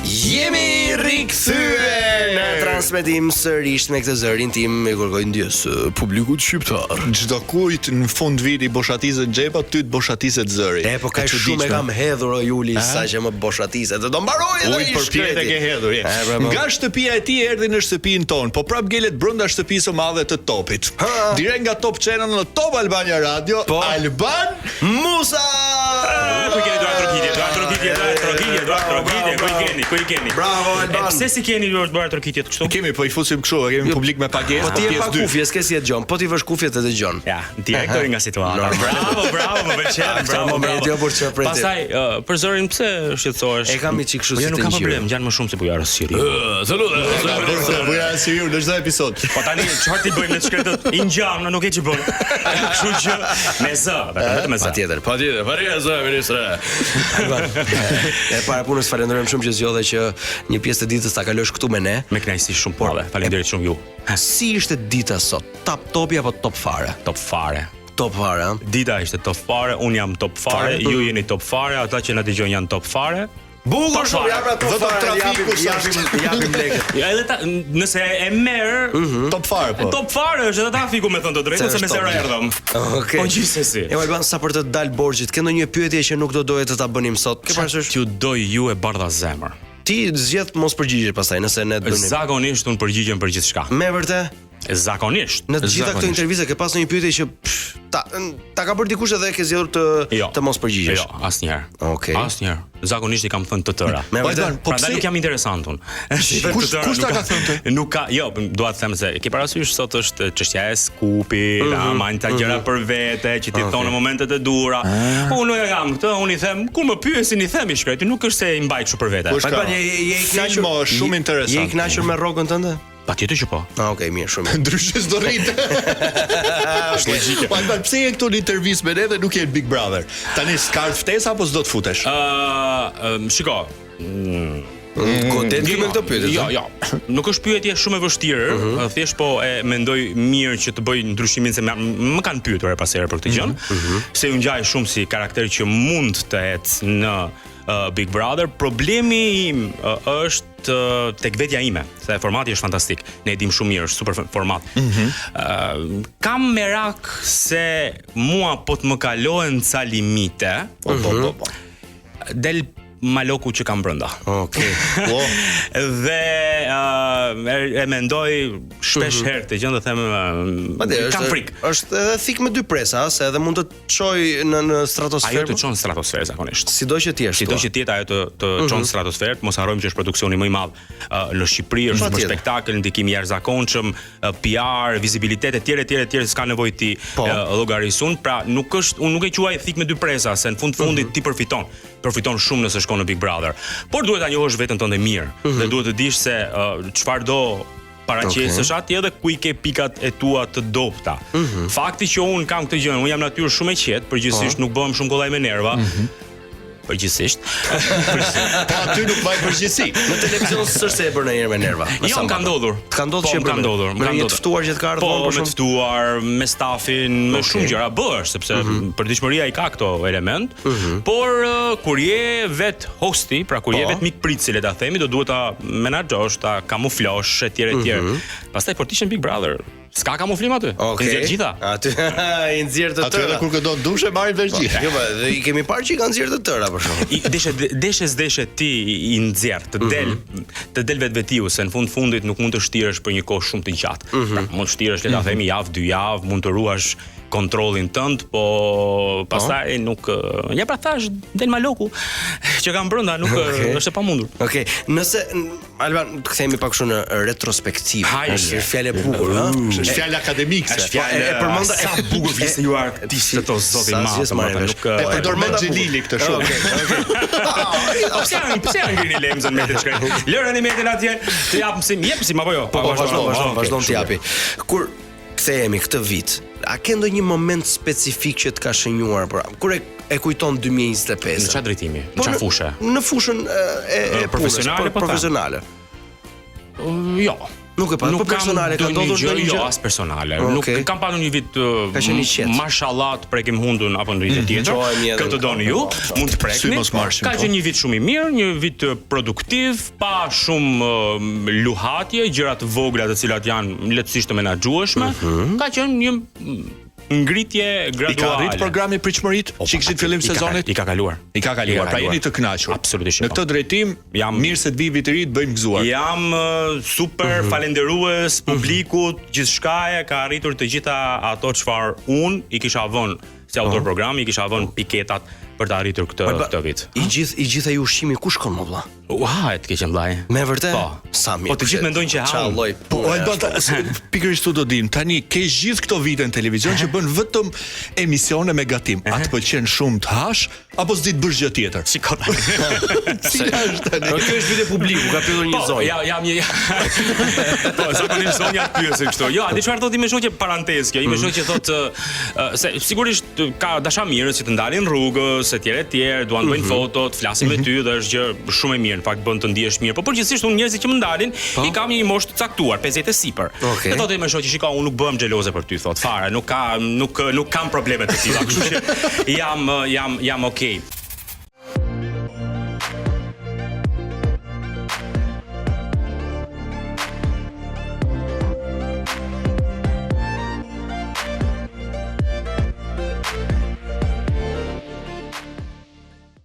Jemi rikthyer në transmetim sërish me këtë zërin tim i kërkoj ndjesë publikut shqiptar. Çdo kujt në fund viti boshatiset xhepa, ty të boshatiset zëri. E po kaq shumë e kam hedhur o Juli sa që më boshatiset. Dhe do mbaroj edhe Ujë përpjetë e ke hedhur. Je. E, pra, po. Nga shtëpia e tij erdhi në shtëpinë tonë, po prap ngelet brenda shtëpisë së madhe të Topit. Ha. Direkt nga Top Channel në Top Albania Radio, po. Alban Musa! Ku i keni duartrokitje, duartrokitje, duartrokitje, duartrokitje, ku i keni, ku i keni? Bravo Alban. E pse s'i keni ju duartrokitjet kështu? Kemi, po i fusim kështu, e kemi jo, publik me pagesë, po ti je pa kufje, s'ke si e dëgjon. Po t'i vësh kufjet e dëgjon. Ja, direktori nga situata. Bravo, bravo, më pëlqen, bravo, bravo. Jo, por çfarë preti. Pastaj, për zërin pse shqetësohesh? E kam i çik kështu po si jo, të Nuk ka problem, ngjan më shumë se Bujar Siri. Bujar Siri në çdo episod. Po tani çfarë t'i bëjmë ne të shkretët? I ngjan, nuk e ç'i bën. Kështu që me zë, vetëm me zë. Patjetër, patjetër, patjetër zë ministre. E para punës falenderojmë shumë që zgjodhe që një pjesë të ditës ta kalosh këtu me ne. Me kënaqësi shumë të madhe. Faleminderit shumë ju. Si ishte dita sot? Top topi apo top fare? Top fare. Top fare, ha? Dita ishte top fare, un jam top fare, ju jeni top fare, ata që na dëgjojnë janë top fare. Bukur shumë, ja pra top fare, trafiku japim, japim lekët. Ja edhe ta, nëse e merr mm -hmm. top fare po. Top fare është edhe trafiku me thënë të drejtën se me zero erdhëm. Okej. Okay. Po gjithsesi. E Alban sa për të dal borxhit, ke ndonjë pyetje që nuk do doje të ta bënim sot? Ke parasysh? T'ju doj ju e bardha zemër. Ti zgjedh mos përgjigjesh pastaj nëse ne të bënim. Zakonisht un përgjigjem për gjithçka. Me vërtet? Zakonisht. Në të gjitha këto intervista ke pas ndonjë pyetje që pff, ta ta ka bërë dikush edhe ke zgjedhur të jo. të mos përgjigjesh. Jo, asnjëherë. Okej. Okay. Asnjëherë. Zakonisht i kam thënë të tëra. Me po, vërtet. Po pse nuk jam interesant unë? Kush kush ta ka thënë ty? Nuk ka, jo, dua të them se ke parasysh sot është çështja e skupit, mm -hmm. ama ca gjëra mm -hmm. për vete që ti okay. thonë në momentet e duhura. Ah. Unë nuk e kam këtë, unë i them, kur më pyesin i them i shkreti, nuk është se i mbaj kështu për vete. Po je je i kënaqur, shumë interesant. Je i kënaqur me rrogën tënde? Patjetër që po. Ah, okay, mirë, shumë mirë. Ndryshe s'do rrinte. Është logjike. Po Alban, pse je këtu në intervistë me ne dhe nuk je në Big Brother? Tani s'ka ardhur ftesa apo s'do të futesh? Ë, uh, shiko. Mm. Godet me këtë pyetje. Jo, jo. Nuk është pyetje shumë e vështirë, uh mhm. -huh. thjesht po e mendoj mirë që të bëj ndryshimin se më, më kanë pyetur herë pas here për këtë gjë, uh mhm, -huh. se ju ngjaj shumë si karakter që mund të ecë në uh, Big Brother. Problemi im uh, është tek vetja ime, se formati është fantastik. Ne e dimë shumë mirë, është super format. Mm -hmm. uh, kam merak se mua po të më kalohen ca limite. Po, po, po, po. Del maloku që kam brenda. Okej. Okay. Po. dhe uh, e, e mendoj shpesh mhm. herë këtë gjë dhe them uh, kam frikë. Është edhe thikë me dy presa, se edhe mund të çojë në në stratosferë. Ajo të çon në stratosferë zakonisht. Sido që të jesh. Sido që të jetë ajo të të mhm. çon në stratosferë, mos harrojmë që është produksioni më i madh uh, në Shqipëri, është super spektakël, ndikim i jashtëzakonshëm, uh, PR, vizibilitet etj etj etj, s'ka nevojë t'i po. uh, llogaris unë. Pra nuk është unë nuk e quaj thikë me dy presa, se në fund të fundit mm -hmm. ti përfiton. Përfiton shumë nëse shkon në Big Brother. Por duhet ta njohësh veten tënde mirë mm -hmm. dhe duhet të dish se çfarë uh, do paraqesësh okay. atje dhe ku i ke pikat e tua të dobëta. Mm -hmm. Fakti që un kam këtë gjë, un jam natyrë shumë e qetë, përgjithsisht po. nuk bëhem shumë kollaj me nerva. Mm -hmm. Përgjithsisht. po aty nuk mbaj përgjegjësi. Në televizion s'është se e bën ndonjëherë me nerva. Jo, më ka ndodhur. Të ka ndodhur po, që më ka ndodhur, më ka ndodhur. Të ftuar që të ka ardhur po, për shumë. Me ftuar, me stafin, me okay. shumë gjëra bëhesh sepse mm -hmm. përditshmëria i ka këto element. Mm -hmm. Por uh, kur je vet hosti, pra kur po. je vet mikpritësi le ta themi, do duhet ta menaxhosh, ta kamuflosh etj etj. Mm -hmm. Pastaj po të ishe në Big Brother, s'ka kamuflim aty. Okay. I nxjerr gjitha. Aty i nxjerr të tëra. Aty edhe kur këndon dushe marrin vesh gjithë. Jo, po, dhe i kemi parë që i kanë nxjerr të tëra për shembull. I deshe deshe s'deshe ti i nxjerr, të mhm. del mm -hmm. të del vetvetiu se në fund fundit nuk mund të shtiresh për një kohë shumë të gjatë. Mm -hmm. Pra, mund të shtiresh le ta mm -hmm. themi javë, dy javë, mund të ruash kontrollin tënd, po pastaj nuk ja pra thash del maloku që kam brenda, nuk okay. është e pamundur. Okej, okay. nëse Alban të kthehemi pak kështu në retrospektivë. Është fjalë e bukur, ëh. Është fjalë akademike. Është fjalë e përmenda sa bukur flisni ju artistët o zoti i madh, nuk e përdor me Xhelili këtë shumë. Okej, okej. Po pse janë pse janë ngrini lemzën me të shkret? Lëreni metën atje, të jap mësim, jep mësim apo jo? Po, po, vazhdo, vazhdo, vazhdo të japi. Kur kthehemi këtë vit, a ke ndonjë moment specifik që të ka shënjuar për kur e e kujton 2025? Në çfarë drejtimi? Në po çfarë fushe? Në fushën e, e profesionale po profesionale. Jo. Nuk e pa, po personale ka ndodhur ndonjë gjë? Jo, as personale. Okay. Nuk kam patur një vit uh, ka qenë i qetë. Mashallah të prekim hundën apo ndonjë gjë mhm. tjetër. Kë të doni ju, po, mund të prekni. Ka po. qenë një vit shumë i mirë, një vit uh, produktiv, pa shumë uh, luhatje, gjëra të vogla të cilat janë lehtësisht të menaxhueshme. Mm -hmm. Ka qenë një ngritje graduale. I ka arrit programi pritshmëritë po, që kishit fillim sezonit? I ka kaluar. I ka kaluar. Pra jeni të kënaqur. Absolutisht. Në po. këtë drejtim, jam mirë se të vijë viti i ri të bëjmë gëzuar. Jam uh, super mm -hmm. falënderues mhm. publikut, mm -hmm. gjithçka e ka arritur të gjitha ato çfarë unë i kisha vënë si autor po. programi, i kisha vënë piketat për të arritur këtë këtë vit. I gjithë i gjithë ai ushqimi ku shkon mo vlla? U hahet keqen vllai. Me vërtet? Po. Sa mirë. Po të gjithë mendojnë që ha. Ça lloj Po Alban ta, pikërisht këtu do dim. Tani ke gjithë këto vite në televizion që bën vetëm emisione me gatim. A të pëlqen shumë të hash apo s'di të bësh gjë tjetër? Shiko tani. Cila është tani? Po kjo është pyetje publiku, ka pyetur një po, zonjë. Ja, jam një. Po, zakonisht zonja pyesin kështu. Jo, a di çfarë thotë ime shoqe parantezë kjo? Ime mhm. shoqe thotë se sigurisht ka dashamirës që të ndalin rrugës etj etj, duan të bëjnë mm -hmm. foto, të flasin mm -hmm. me mhm. ty dhe është gjë shumë e mirë, në fakt bën të ndihesh mirë. Po përgjithsisht unë njerëzit që më ndalin po? i kam një moshë të caktuar, 50 e sipër. Okay. Dhe thotë ime shoqe, shiko, unë nuk bëhem xheloze për ty, thotë fare, nuk ka nuk nuk kam probleme të tilla, kështu që jam jam jam okay.